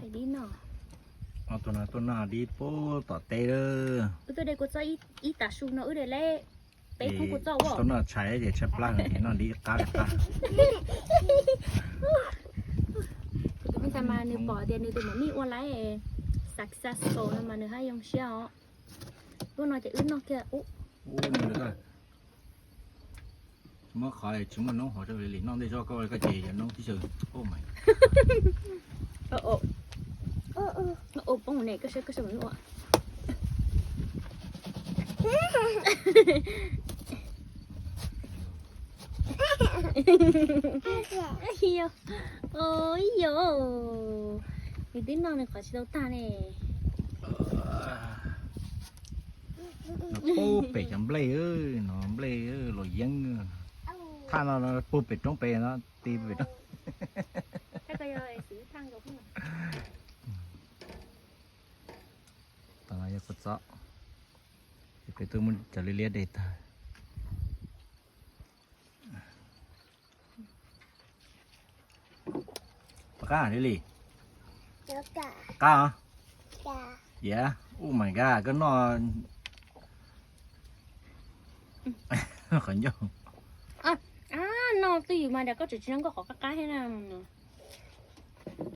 Dib no. Tuaj no, tuaj noj dib pub tom teb lawm. Wb tuaj de kua txob ib tav su no wb de leb peb thoob kua txob ua. Tuaj noj tshais ces tshaj plab no ces noj dib qab li qab. Tus me ntxhais mas nws pom tias nws tus mam mij ua laiv successful no mas nws haj yoo siab os. Lub no ces wb noj kiag ub. Tsis muaj qhov tsis muaj noob hov rau Lily noj ntej tso, koj koj ces yog noob tib si. Oh my. Poob ne, koj saib koj saib ua. Ib yam, nws twb noj nws qhov tsis tau tag ne. Pub pem cov nplej, no nplej los yeeb. Thaj no pub pem roob pem no, ti pem roob. Tam no yog kua txob, ces peb tuaj muab cov liab liab de tag. Qab Lily? Qab os? Yeah. Oh my god, koj noj qhov ncauj. Noj twj ywm mas nram koj tseem tsis noj nkauj qhov qab qab thiab na.